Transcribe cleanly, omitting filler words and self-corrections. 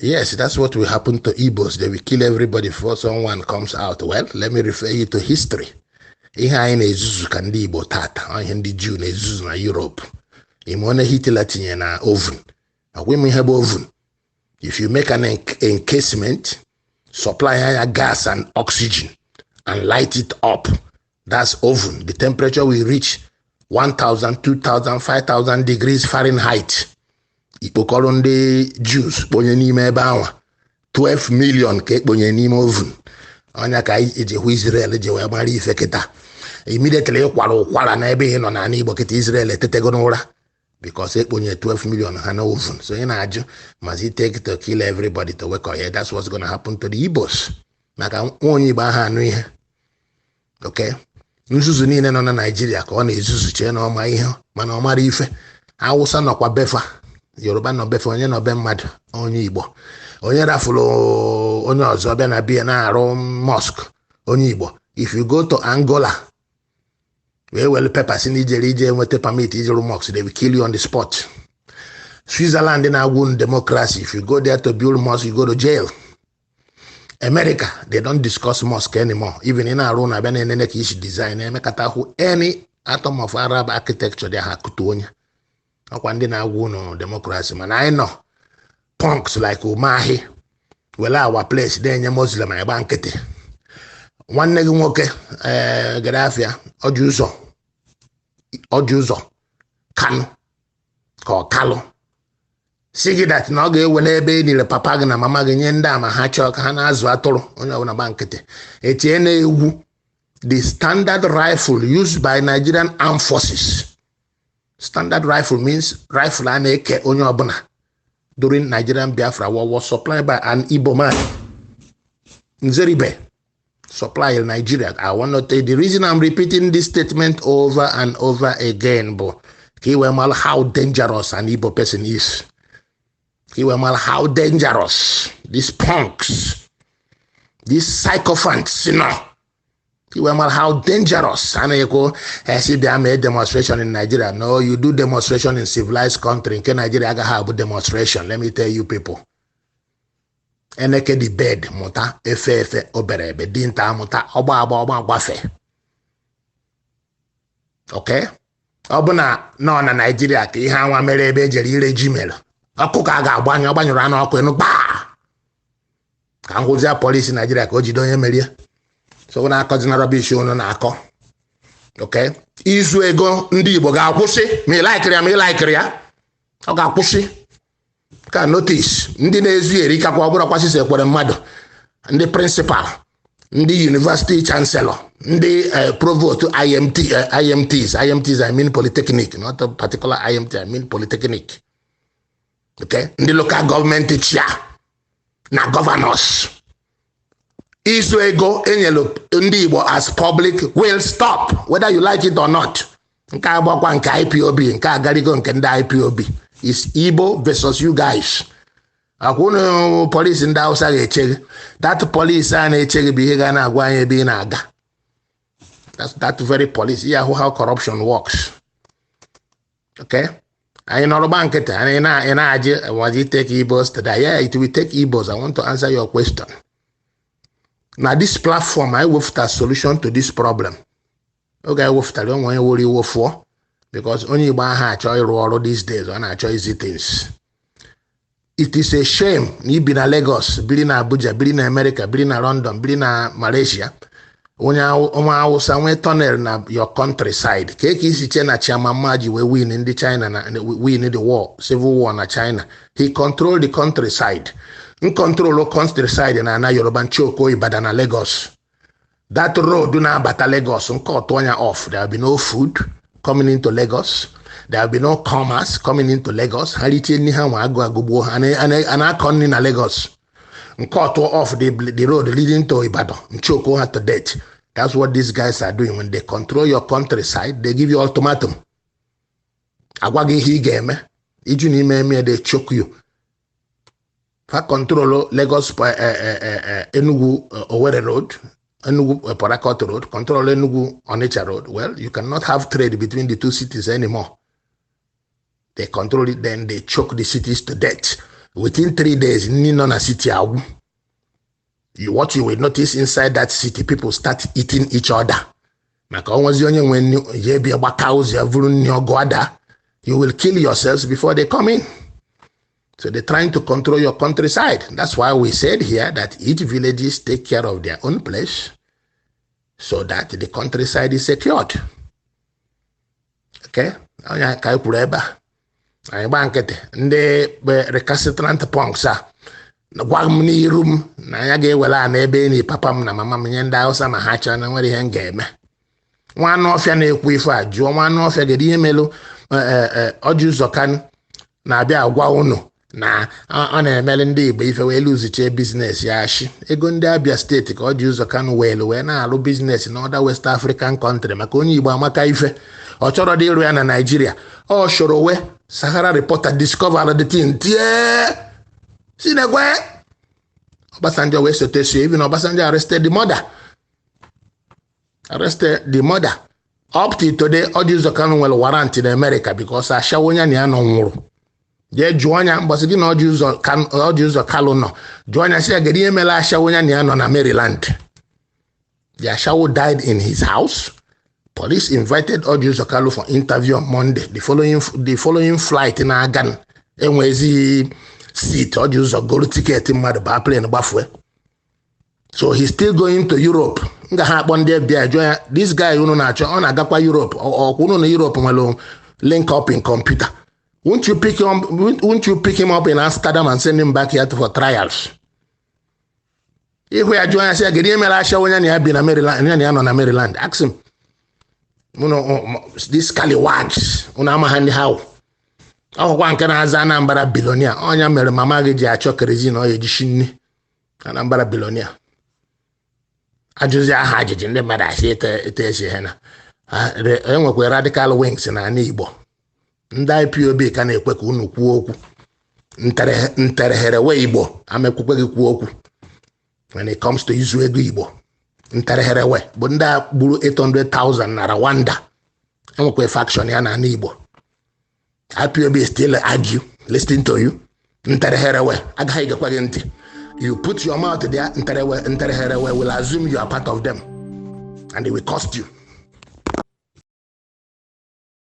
Yes, that's what will happen to Igbos. They will kill everybody before someone comes out. Well, let me refer you to history. Ihe anyị na-ezuzu ka ndị Igbo tata, ọ ihe ndị Jew na-ezuzu na Europe. Ime onye Hitler tinye na oven. Agwa m ihe bụ oven. If you make an encasement, supply ya gas and oxygen and light it up, that's oven. The temperature will reach 1000, 2000, 5000 degrees Fahrenheit. Ikpokọrọ ndị Jews kponye n'ime ebe ahụ, 12 million ka ekponye n'ime oven. Ọnya ka anyị eji hụ Israel ji wee mara ife kịta. Immediately ịkwara ụkwara n'ebe ị nọ n'ala Igbo kịta, Israel etetego n'ụra because ekponye 12 million ha na oven. So ị na-ajụ, must it take to kill everybody to wake up? Yeah, that's what's gonna happen to the Igbos. Maka nwa onye Igbo ahụ anụ ihe. Okay, nzuzu niile nọ na Naijiria ka ọ na-ezuzu chee na ọma ihe, mana ọ mara ife. Awụsa nọkwa befa, Yoruba nọ befa, onye nọ be mmadụ, onye Igbo, onye rafụrụ onye ọzọ bịa na bia na-arụ mosque, onye Igbo. If you go to Angola wee were paper si na ijere ije nweta permit ije rụ mosque, they will kill you on the spot. Switzerland na-agwụ democracy, if you go there to build mosque, you go to jail. America, they don't discuss mosque anymore. Even ị na-arụ na abịa na-enene ka isi design emekata hụ any atom of Arab architecture dị ha kụtu onye ọkwa ndị na-agwụ unu democracy. Mana anyị nọ, punks like Umahi were our place na-enye Muslim, anyị gba nkịtị. Nwanne gị nwoke ee gara afịa ọjị ụzọ, ọjị ụzọ Kanụ ka ọ kalụ si gị that na ọ ga-ewe n'ebe e nile papa gị na mama gị nye ndị ama ha chọọ ka ha na-azụ atụrụ. Onye ọbụla gba nkịtị etinye na-egwu. The standard rifle used by Nigerian Armed Forces, standard rifle means rifle a na-eke onye ọbụla during Nigerian Biafra War, was supplied by an Igbo man, Nzeribe, supply in Nigeria. I want to tell you the reason I'm repeating this statement over and over again bụ ka ị wee mara how dangerous an Igbo person is. Ka ị wee mara how dangerous these punks, these sycophants nọ. Ka ị wee mara how dangerous. A na-ekwu esi bịa mee demonstration in Nigeria. No, you do demonstration in civilized country. Nke Nigeria agaghị abụ demonstration. Let me tell you people. Eneke the bed mụta efe efe obere ebe dinta amụta ọgba agba ọgba agbafe. Okay, ọ bụ na nọ na Naijiria ka ihe anwa mere ebe ejere ire ji mere ọkụ ka a ga-agbanyụ ọgbanyụrụ anụ ọkụ enu gbaa ka ngwụzia polisi Naijiria ka o jide onye merie. So na-akọzi na rubbish unu na-akọ. Okay, izu ego ndị Igbo ga-akwụsị, ma ị laikiri ya ma ị laikiri ya, ọ ga-akwụsị. Ka notice ndị na-ezu erikakwa ọ bụrụkwa sisi ekwere mmadụ, ndị principal, ndị university chancellor, ndị provost IMT, IMTs, IMTs, I mean polytechnic, not a particular IMT, I mean polytechnic. Okay, ndị local government chair na governors, izu ego enyelu ndị Igbo as public will stop, whether you like it or not. Nke agbakwa nke IPOB, nke agarigo nke ndị IPOB is Igbo versus you guys. Akwa unu polisi ndị Hausa ga-eche gị. That police a na-eche gị bụ ihe ga na-agwa anyị ebe ị na-aga. That very police ya hụ how corruption works. Okay, anyị nọrọ gba nkịtị, anyị na-ajị, was it take Igbos to die? Yeah, it will take Igbos. I want to answer your question. Na this platform anyị wepụta solution to this problem. Oge anyị wepụtara onwe onye were iwe fụọ because onye Igbo ahụ achọ ịrụ ọrụ these days, ọ na-achọ easy things. It is a shame na ibi na Lagos, biri na Abuja, biri na America, biri na London, biri na Malaysia, onye Hausa nwee tunnel na your countryside. Ka eke isi che na Chiamama ji wee win ndị China na win the war, civil war na China? He control the countryside. N control countryside na ana Yoruba nchoko Ibadan na Lagos. That road na-abata Lagos nke ọtụ anya off, there will be no food coming into Lagos, there will be no commerce coming into Lagos. Ha richie nri ha nwa agụ agụgbuo ha a na-akọ nri na Lagos nke ọtụ off the road leading to Ibadan, nchoko ha to death. That's what these guys are doing. When they control your countryside, they give you ultimatum, agwa gị ihe ị ga-eme iju n'ime eme, they choke you. Fa control Lagos, Enugu Owerri road, Enugu Port Harcourt road, control Enugu Onitsha road. Well, you cannot have trade between the two cities anymore. They control it, then they choke the cities to death. Within 3 days, nni nọ na city agwụ. What you will notice inside that city, people start eating each other. Maka onwezi onye nwe nni ya bịa gbaka ụzọ ya vụrụ nni ọgụ ada. You will kill yourselves before they come in. So they're trying to control your countryside. That's why we said here that each villages take care of their own place so that the countryside is secured. Okay? Onye ka anyị kwuru ebe a, anyị gba nkịtị. Ndị recalcitrant punks a gwa m n'iru m na anya ga-ewere ana ebe enyi papa m na mama m nye ndị Hausa ma ha chọrọ na nwere ihe m ga-eme. Nwa anụ ọfịa na-ekwu ife a, jụọ nwa anụ ọfịa kedu ihe melụ Orji Uzor Kalu na-abịa agwa unu na ọ na-emere ndị Igbo ife wee luzichie business ya. Ashị ego ndị Abia State ka Orji Uzor Kalu welu wee na-alụ business na other West African country, maka onye Igbo amaka ife ọ chọrọ dị ịrụ ya na Naijiria. Ọ chọrọ we Sahara Reporter discover the thing, tie sinekwe Obasanjo wee sote so. Even Obasanjo arrested the mother, arrested the mother. Up till today, Orji Uzor Kalu nwere warrant in America because ashawo onye na ya nọ nwụrụ. Jee jụọ anya mbọsị gị na Orji Uzor Kalu nọ, jụọ anya sị ya kedu ihe mere ashawo onye na ya nọ na Maryland. The ashawo died in his house. Police invited Orji Uzor Kalu for interview on Monday. The following flight na-aga enwezi seat. Orji Uzor goro ticket mmadụ baa plane gbafue. So he's still going to Europe. M ga ha akpọ ndị FBI jụọ ya, this guy unu na-achọ, ọ na-agakwa Europe? Ọkwa unu na Europe nwere link up in computer. Won't you pick him up in Amsterdam and send him back here for trials? Ihu ya, jụọ ya sị ya kedu ihe mere ashawo onye na ya bi na Maryland, ya na ya nọ na Maryland. Ask him. Unu this scallywags, unu amaghị ndị ha wụ. Ọkwa nke na-aza Anambra billionaire, ọnya mere mama gị ji achọ kerosene ọ ya ejishi nni. Anambra billionaire, ajụzi aha ajụjụ ndị mmadụ asị etu esi ha na enwekwa radical wings na ala Igbo. Ndị IPOB ka na-ekwe ka unu kwuo okwu ntereherewe Igbo amekwukwe gị kwuo okwu when it comes to izu ego Igbo. Ntereherewe bụ ndị a gburu 800,000 na Rwanda. Enwekwa faction ya na ala Igbo. IPOB still argue, listening to you. Ntereherewe agaghị gekwa gị ntị. You put your mouth there, ntereherewe will assume you are part of them and they will cost you.